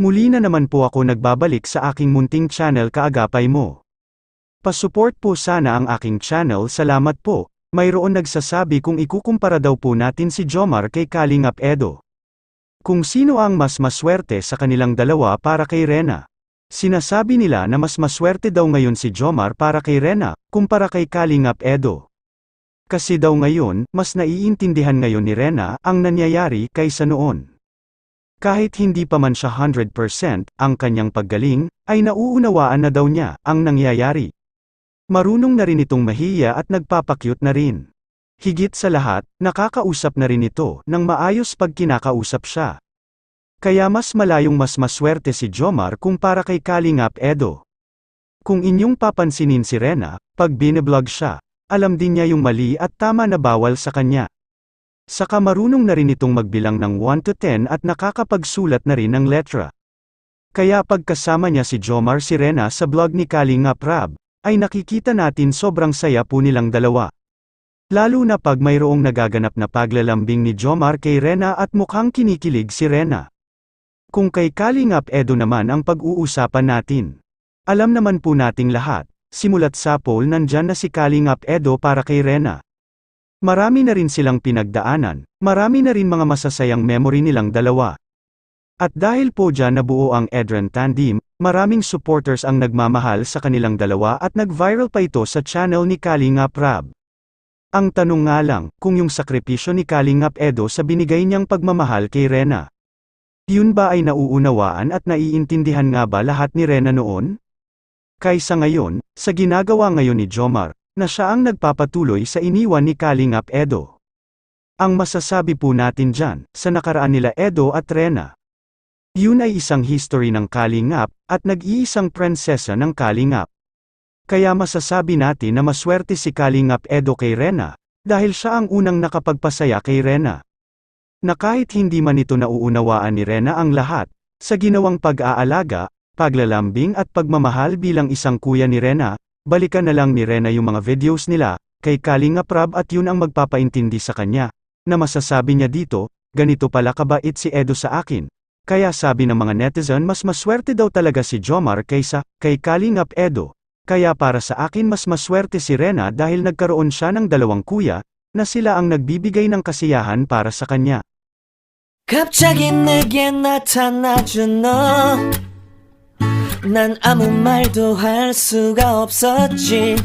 Muli na naman po ako nagbabalik sa aking munting channel Kaagapay Mo. Pasupport po sana ang aking channel, salamat po. Mayroon nagsasabi kung ikukumpara daw po natin si Jomar kay Kalingap Edo. Kung sino ang mas maswerte sa kanilang dalawa para kay Rena. Sinasabi nila na mas maswerte daw ngayon si Jomar para kay Rena, kumpara kay Kalingap Edo. Kasi daw ngayon, mas naiintindihan ngayon ni Rena ang nangyayari kaysa noon. Kahit hindi pa man siya 100%, ang kanyang paggaling, ay nauunawaan na daw niya ang nangyayari. Marunong na rin itong mahiya at nagpapakyut na rin. Higit sa lahat, nakakausap na rin ito ng maayos pag kinakausap siya. Kaya mas malayong mas maswerte si Jomar kumpara kay Kalingap Edo. Kung inyong papansinin si Rena, pag biniblog siya, alam din niya yung mali at tama na bawal sa kanya. Saka marunong na rin itong magbilang ng 1 to 10 at nakakapagsulat na rin ng letra. Kaya pagkasama niya si Jomar si Rena sa blog ni Kalingap Rab, ay nakikita natin sobrang saya po nilang dalawa. Lalo na pag mayroong nagaganap na paglalambing ni Jomar kay Rena at mukhang kinikilig si Rena. Kung kay Kalingap Edo naman ang pag-uusapan natin. Alam naman po nating lahat, simulat sapol nandyan na si Kalingap Edo para kay Rena. Marami na rin silang pinagdaanan, marami na rin mga masasayang memory nilang dalawa. At dahil po dyan nabuo ang Edren Tandem, maraming supporters ang nagmamahal sa kanilang dalawa at nag-viral pa ito sa channel ni Kalingap Rab. Ang tanong nga lang, kung yung sakripisyo ni Kalingap Edo sa binigay niyang pagmamahal kay Rena. Yun ba ay nauunawaan at naiintindihan nga ba lahat ni Rena noon? Kaysa ngayon, sa ginagawa ngayon ni Jomar, na siya ang nagpapatuloy sa iniwan ni Kalingap Edo. Ang masasabi po natin dyan, sa nakaraan nila Edo at Rena. Yun ay isang history ng Kalingap, at nag-iisang prinsesa ng Kalingap. Kaya masasabi natin na maswerte si Kalingap Edo kay Rena, dahil siya ang unang nakapagpasaya kay Rena. Na kahit hindi man ito nauunawaan ni Rena ang lahat, sa ginawang pag-aalaga, paglalambing at pagmamahal bilang isang kuya ni Rena, balikan na lang ni Rena yung mga videos nila, kay Kalingap Rab at yun ang magpapaintindi sa kanya, na masasabi niya dito, ganito pala kabait si Edo sa akin. Kaya sabi ng mga netizen mas maswerte daw talaga si Jomar kaysa kay Kalingap Edo. Kaya para sa akin mas maswerte si Rena dahil nagkaroon siya ng dalawang kuya, na sila ang nagbibigay ng kasiyahan para sa kanya. 갑자기 내게 나타나준 너, 난 아무 말도 할 수가 없었지.